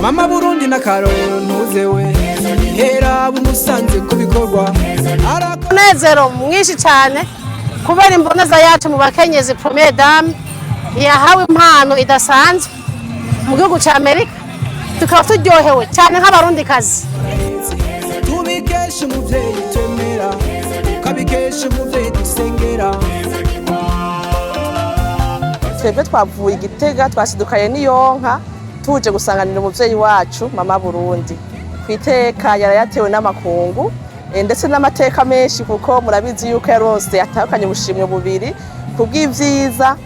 Mama Burundi n'akarorero ntuzewe hera bumusanze ku bikorwa. Umunezero mwinshi cyane kubera imboneza yacu mu bakenyezi, Première Dame, yahawe impano idasanzwe mu gihugu cya Amerika, tukaba turyohewe cyane nk'Abarundikazi. Tubikesha umuvyeyi twemera, tukabikesha umuvyeyi dusengera. Twebwe twavuye Igitega, twasidukaye n'iyonka, tuje gusanganira umuvyeyi wacu Mama Burundi ku iteka yarayatewe n'amakungu, ndetse n'amateka menshi, kuko murabizi yuko yaronse atahukanye ubushimwe bubiri kubw'ivyiza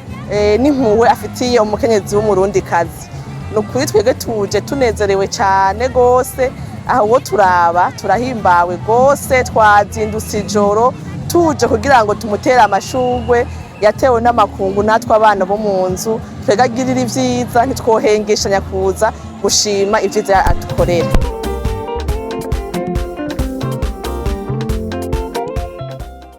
n'impuhwe afitiye umukenyezi w'Umurundikazi. Ni ukuri twebwe tuje tunezerewe cane gose. Aho uwo turaba turahimbawe gose, twazindutse ijoro tuje kugira ngo tumutere amashurwe yatewe n'amakungu. Natwe abana bo mu nzu twebwe agirira ivyiza, ntitwohengeshanya kuza gushima ivyiza adukorera.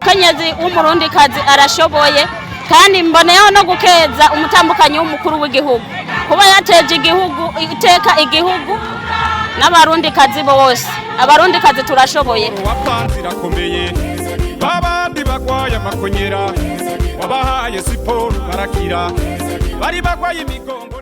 Umukenyezi w'Umurundikazi arashoboye, kandi mboneyeho no gukeza umutambukanyi w'umukuru w'igihugu kuba yateje igihugu iteka, igihugu n'Abarundikazi bose. Abarundikazi turashoboye. Wapanze irakomeye, babandi bagwaye amakonyera wabahaye siporo barakira, bari bagwaye imigongo.